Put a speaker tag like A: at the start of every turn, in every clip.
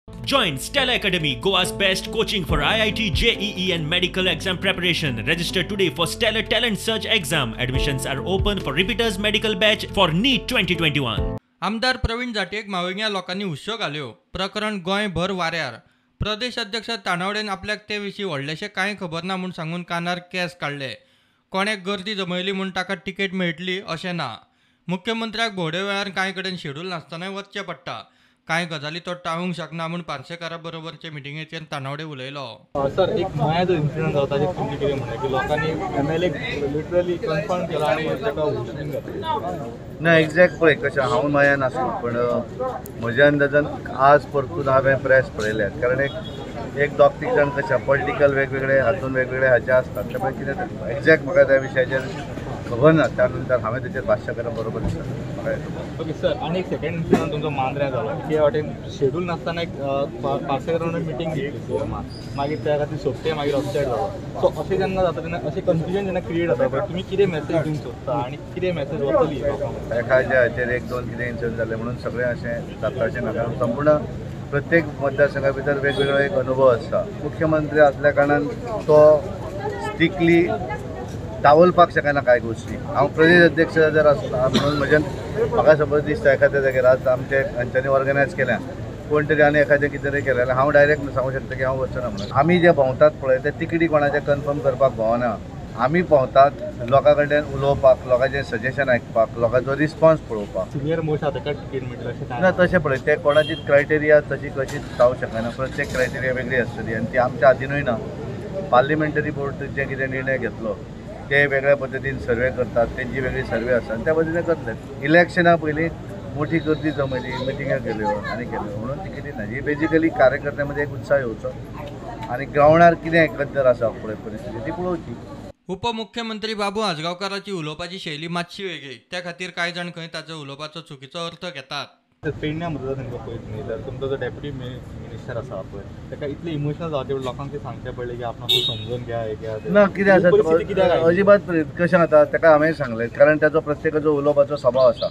A: Join Stella Academy, Goa's best coaching for IIT, JEE and medical exam preparation. Register today for Stellar Talent Search exam. Admissions are open for repeaters medical batch for NEET 2021.
B: आमदार प्रवीण जाटयेक मावळिंग्या लोकांनी हुस्स्यो घाल्यो. प्रकरण गोंयभर वाऱ्यार. प्रदेश अध्यक्ष तानावडेन आपल्याक ते विशीं व्हडलेशें कांय खबर ना म्हूण सांगून कानार केंस काडले. कोणें गर्दी जमयली म्हूण ताका तिकेट मेळटली अशें ना. मुख्यमंत्र्याक भोंवडे वेळार कांय कडेन शेड्यूल नासतनाय वचचें पडटा. कांय गजाली तो टाळूंक शकना म्हूण पार्सेकारा बरोबरचे मिटिंगेचेर तानावडे उलयलो.
C: सर, एक नया जो इन्सिडंट जाता ताचेर तुमचें कितें म्हणणें की लोकांनी एमएलए लिटरली कन्फर्म केला आनी ताका हुसक्यान घातला?
D: ना, एक्झॅक्ट पळय कशें हांव नया नासलो, पण म्हज्या अंदाजान आज परतून हांवें प्रेस पळयल्यात, कारण एक दोग तीग जाण कशें पॉलिटिकल वेगवेगळे हातून वेगवेगळे हाचे आसतात, त्यामुळे कितें एक्झॅक्ट म्हाका त्या विशयाचेर खबर ना. त्या नंतर हांवें तेचेर भाश्य करप बरोबर दिसता म्हाका.
C: ओके सर, आनी एक सेकंड इन्सिडंट तुमचो मांद्र्यां जालो की वाटेन शेड्यूल नासतना एक पार्सेकारान मिटींग घेतली सीएमान, मागीर त्या खातीर सोपटे मागीर अपसेट जालो. सो अशें जेन्ना जाता तेन्ना अशें कन्फ्युजन जेन्ना क्रिएट जाता पळय, तुमी कितें मॅसेज दिवंक सोदता आनी कितें मॅसेज वतली लोकांक?
D: एखाद्या हाचेर एक दोन कितें इन्सिडंट जालें म्हणून सगळें अशें जाता अशें ना, कारण संपूर्ण प्रत्येक मतदारसंघा भितर वेगवेगळो एक अनुभव आसता. मुख्यमंत्री आसल्या कारणान तो स्ट्रिक्टली दावलपाक शकना कांय गोश्टी. हांव प्रदेश अध्यक्ष जर आसता म्हणून म्हज्यान म्हाका सपोज दिसता एखाद्या जाग्यार आज आमचे हांच्यांनी ऑर्गनायज केल्या कोण तरी आनी एखादें कितें तरी केलें जाल्यार हांव डायरेक्ट सांगूंक शकता की हांव वचना म्हणून. आमी जे भोंवतात पळय ते तिकेटी कोणाचे कन्फर्म करपाक भोंवना, आमी भोंवतात लोकां कडल्यान उलोवपाक, लोकांचें सजेशन आयकपाक, लोकांचो रिस्पॉन्स पळोवपाक.
C: सिनियर मोस्ट आसा ताका तिकेट मेळटली अशें
D: ना, तशें पळय ते कोणाचीच क्रायटेरिया तशी कशीच जावंक शकना, प्रत्येक क्रायटेरिया वेगळी आसतली आनी ती आमच्या हातीनूय ना. पार्लिमेंटरी बोर्ड जे कितें निर्णय घेतलो ते वेगळ्या पद्दतीन सर्वे करतात, तेंची वेगळी सर्वे आसा आनी त्या पद्दतीन करतले. इलेक्शना पयलीं मोठी गर्दी जमयली, मिटिंग्यो केल्यो आनी केल्यो म्हणून तिकेटी ना. ही बेजिकली कार्यकर्त्यां मदीं एक उत्साह येवचो आनी ग्रावंडार कितें एकंदर आसा पळय परिस्थिती ती पळोवची.
B: उपमुख्यमंत्री बाबू आजगांवकाराची उलोवपाची शैली मातशी वेगळी, त्या खातीर कांय जाण खंय ताचो उलोवपाचो चुकीचो अर्थ घेतात.
C: पेडण्या मतदारसंघ पळयत न्ही जाल्यार तुमचो जो डेप्युटी मिनिस्टर आसा पळय ताका इतलें इमोशनल जावचें पडलें, लोकांक तें सांगचें पडलें की आपणाक समजून घ्या हें घ्या.
D: ना, कितें आसा अजिबात कशें जाता ताका हांवें सांगलें, कारण ताचो प्रत्येकाचो उलोवपाचो स्वभाव आसा.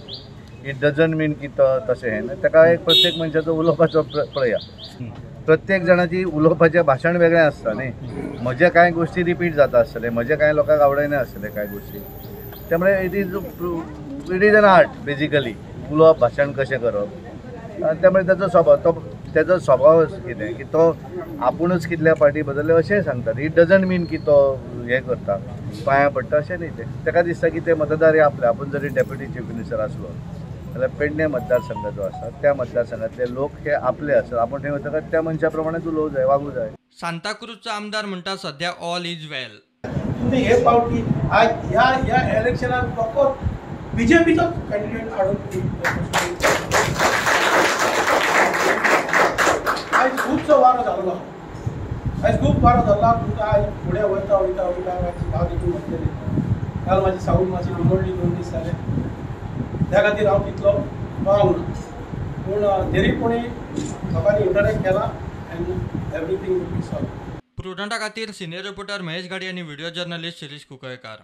D: It doesn't मीन की तो तशें हें ना, ताका एक प्रत्येक मनशाचो उलोवपाचो पळया, प्रत्येक जाणाची उलोवपाचें भाशण वेगळें आसता न्ही. म्हजे कांय गोश्टी रिपीट जाता आसतले, म्हजे कांय लोकांक आवडना आसतले कांय गोश्टी, त्यामुळे it is an art basically उलोवप भाशण कशें करप. त्यामुळे ताचो स्वभाव तो ताचो स्वभाव कितें की तो आपुणूच कितल्या पार्टी बदलले अशेंय सांगतात. It doesn't मीन की तो हें करता पांयां पडटा अशें न्ही. तें ताका दिसता की ते मतदार हे आपले, आपूण जरी डेप्युटी चीफ मिनिस्टर आसलो जाल्यार पेडणे मतदारसंघ जो आसा त्या मतदारसंघातले लोक हे आपले आसत, आपूण थंय वतकच त्या मनशा प्रमाणे उलोवंक जाय, वागूं जाय.
B: सांताक्रूजचो आमदार म्हणटा सध्या ऑल is वेल.
E: तुमी हे फावटी आज ह्या ह्या इलेक्शनाक फकत बीजेपीचो कॅन्डिडेट हाडून आयज खुबसो वारो जाल्लो, आयज खूब वारो जाल्लो. तुमकां आयज फुडें वयता वयता वयता हांव तितून वतलें. काल म्हाजी सावून मातशी बिगडली, 2 दीस जाले, त्या खातीर हांव तितलो पावंक ना, पूण तरी कोणी लोकांनी इंटरेक्ट केला and everything will be solve.
B: प्रुडंटा खातीर सिनियर रिपोर्टर महेश घाडी आनी व्हिडिओ जर्नलिस्ट शिरीष कुंकळकार.